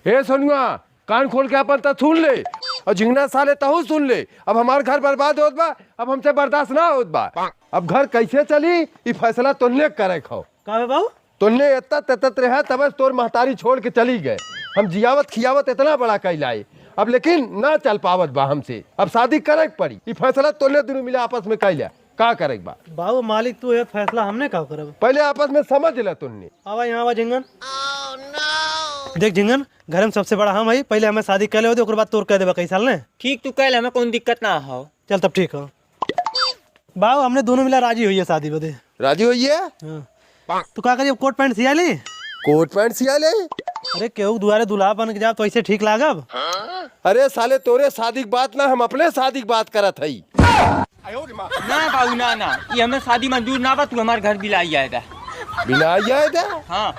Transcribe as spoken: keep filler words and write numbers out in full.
हे सोनुआ, कान खोल के अपन त सुन ले, और झिंगना साले तहू सुन ले। अब हमार घर बर्बाद होत बा, अब हमसे बर्दाश्त ना होत बा। अब घर कैसे चली, ई फैसला तोन्ने करे खो। का बे बाऊ? तोन्ने एत्ता तेतत रहे, तबे से तोर महतारी छोड़ के चली गए। हम जियावत खियावत इतना बड़ा कैलाए, अब लेकिन ना चल पावत बा हमसे। अब शादी करे के पड़ी। ई फैसला तोन्ने दुनू मिला आपस में कैला। का करे के बा? बाऊ मालिक, तू ये फैसला हमने का करब? पहले आपस में समझ ले तोन्ने। आवा यहाँ आवा झिंगन। देख झिंगन, घर में सबसे बड़ा हम हई, पहले हमें शादी कर ले दे, ओकर बाद तोर कह देबा कई साल ने। ठीक, तू कह ले, हमें कौन दिक्कत ना हो। चल तब ठीक हो। बाऊ, हमने दोनों मिला राजी होइए शादी बदे। राजी होइए? हाँ। तू का करिए, कोट पैंट सिया ले? कोट पैंट सिया ले? अरे, केहू दुआरे दुल्हा बन के जाब तो ऐसे ठीक लागब? अरे साले, तोरे शादी की बात ना, हम अपने शादी की बात करत हई। ना बाबू, ना, ना, ये हमें शादी मंजूर ना बा, तू हमारे घर बिलाई आए दा। बिलाई आए दा? हाँ।